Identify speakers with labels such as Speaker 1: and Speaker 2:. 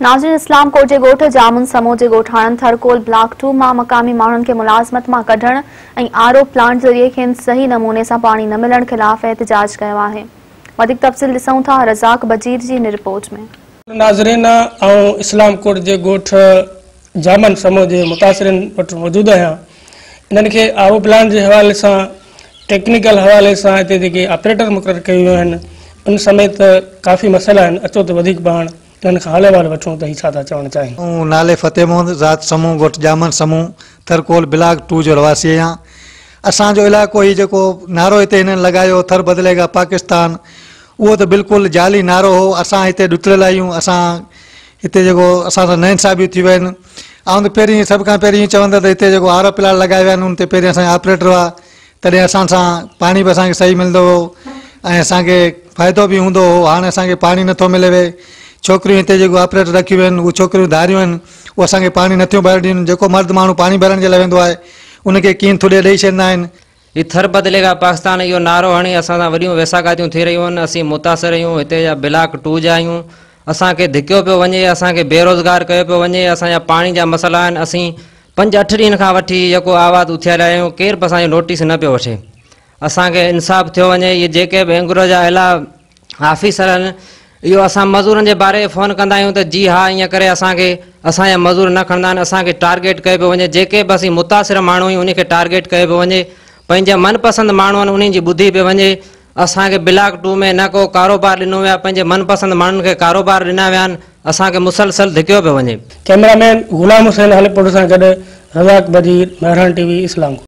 Speaker 1: ناظرين اسلام ڪوٽ جي ڳوٺ جامن سمون جي ڳوٺاڻن ٿرڪول بلاڪ ٽو مان مقامي ماڻهن کي ملازمت مان ڪڍڻ ۽ آر او پلانٽ ذريعي کين صحيح نموني سان پاڻي نه ملڻ خلاف احتجاج ڪيو آهي. وڌيڪ تفصيل ڏسون ٿا رزاق بجير جي هن رپورٽ ۾.
Speaker 2: ناظرين آئون اسلام ڪوٽ جي ڳوٺ جامن سمون جي متاثرين وٽ موجود آهيان انهن کي آر او پلانٽ جي حوالي سان ٽيڪنيڪل حوالي سان هتي جيڪي آپريٽر مقرر ڪيو ويو آهن ان سميت ڪافي مسئلا آهن اچو ته وڌيڪ پاڻ انهن کان حال احوال وٺون ته هي ڇا ٿا چوڻ چاهين.
Speaker 3: آئون نالي فتح محمد، ذات سمون، ڳوٺ ڄامن سمون، ٿرڪول بلاڪ ٽو جو رهواسي آهيان. اسان جو علائقو هي جيڪو نعرو هتي هنن لڳايو ٿر بدلي گا پاڪستان اهو ته بلڪل جعلي نعرو هو. اسان هتي ڏتڙيل آهيون. اسان هتي جيڪو اسان سان ناانصافيون ٿيون آهن. آئون ته پهرين سڀ کان پهرين اهو چوندس ته هتي جيڪو آر او پلانٽ لڳايا ويا آهن ان تي پهرين اسان جا آپريٽر هئا. تڏهن اسان سان پاڻي به اسان کي صحيح ملندو هو ۽ اسان کي فائدو به هوندو هو. هاڻي اسان کي پاڻي نٿو ملي وي. ڇوڪريون هتي جيڪو آپريٽر رکيون ويون آهن اهي ڇوڪريون ڌاريون آهن اهي اسان کي پاڻي نٿيون ڀرڻ ڏين. جيڪو مرد ماڻهو پاڻي ڀرڻ جي لاء ويندو آهي ان کي ڪين ٿڏي ڏئي ڇڏيندا آهن.
Speaker 4: هي ٿر بدلي گا پاڪستان اهو نعرو هڻي اسان سان وڏيون ويساهگاتيون ٿي رهيون آهن. اسين متاثر آهيون. هتي جا بلاڪ ٽو جا آهيون. اسان کي ڌڪيو پيو وڃي. اسان کي بيروزگار ڪيو پيو وڃي. اسان جا پاڻي جا مسئلا آهن. اسين پنج اٺ ڏينهن کان وٺي يڪو آواز اٿاريا آهيون ڪير به اسان جو نوٽيس نه پيو وٺي اسان کي انصاف ٿيو وڃي اهي جيڪي به اينگرو جا اعليٰ آفيسر آهن اهو اسان مزورن جي باري فون ڪندا آهيون ته جي ها ائين ڪري اسان کي اسان جا مزور نه کڻندا آهن اسان کي ٽارگيٽ ڪيو پيو وڃي جيڪي به اسين متاثر ماڻهو آهيون ان کي ٽارگيٽ ڪيو پيو وڃي پنهنجا من پسند ماڻهو آهن انهن جي ٻڌي پيو وڃي اسان کي بلاڪ ٽو ۾ نه ڪو ڪاروبار ڏنو ويو آهي پنهنجي من پسند ماڻهن کي ڪاروبار ڏنا ويا آهن اسان کي مسلسل ڌڪيو پيو وڃي.
Speaker 2: ڪئميرا مين غلام حسين هاليپوٽو سان گڏ رزاق بجير، مهراڻ ٽي وي، اسلام ڪوٽ.